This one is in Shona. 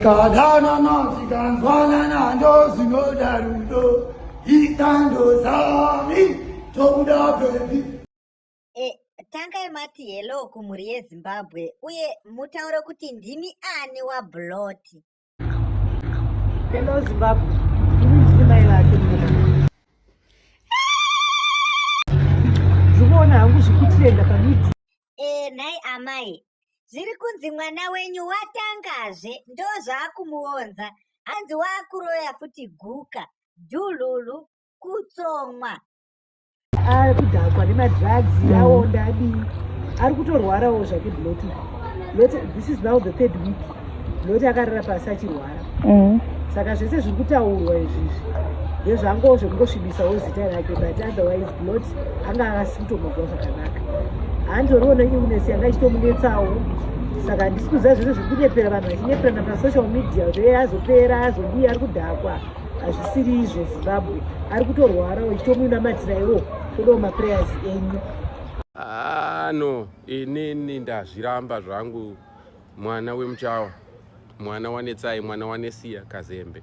Kadanana tikanzwanana ndozvinoda rudo itando zami tobuda pepi. E, tangai mati hello kumhuri yeZimbabwe uye mutaure kuti ndimi ani waBlot. Hello Zimbabwe, ini ndini mai vake mukomana. Ndikuona hangu zvikutrenda pamidhi. E, nhai amai, Zviri kunzi mwana wenyu watangazve ndozvaakumuonza hanzi waakuroya futi guka dhululu kutsomwa. Akudhakwa nemadrugs aonda adii ari kutorwarawo zvake bloti bloti this is now the third week bloti akarara pasi achirwara saka zvese zviri kutaurwa izvizvi ndezvangowo zvekungosvibisawo zita rake but otherwise blot anga akasi kutombogwa zvakanaka handitoriwo neillness yanga ichitomunetsawo saka handisi kuziva zvese zvekunyepera vanhu vachinyeperana pasocial media kuti e azopera azodii ari kudhakwa hazvisiri izvo zimbabwe ari kutorwarawo ichitomunamatira iwo todawo maprayers enyu. Ah, no inini ndazviramba zvangu mwana wemuchawa mwana wanetsai mwana wanesiya kazembe.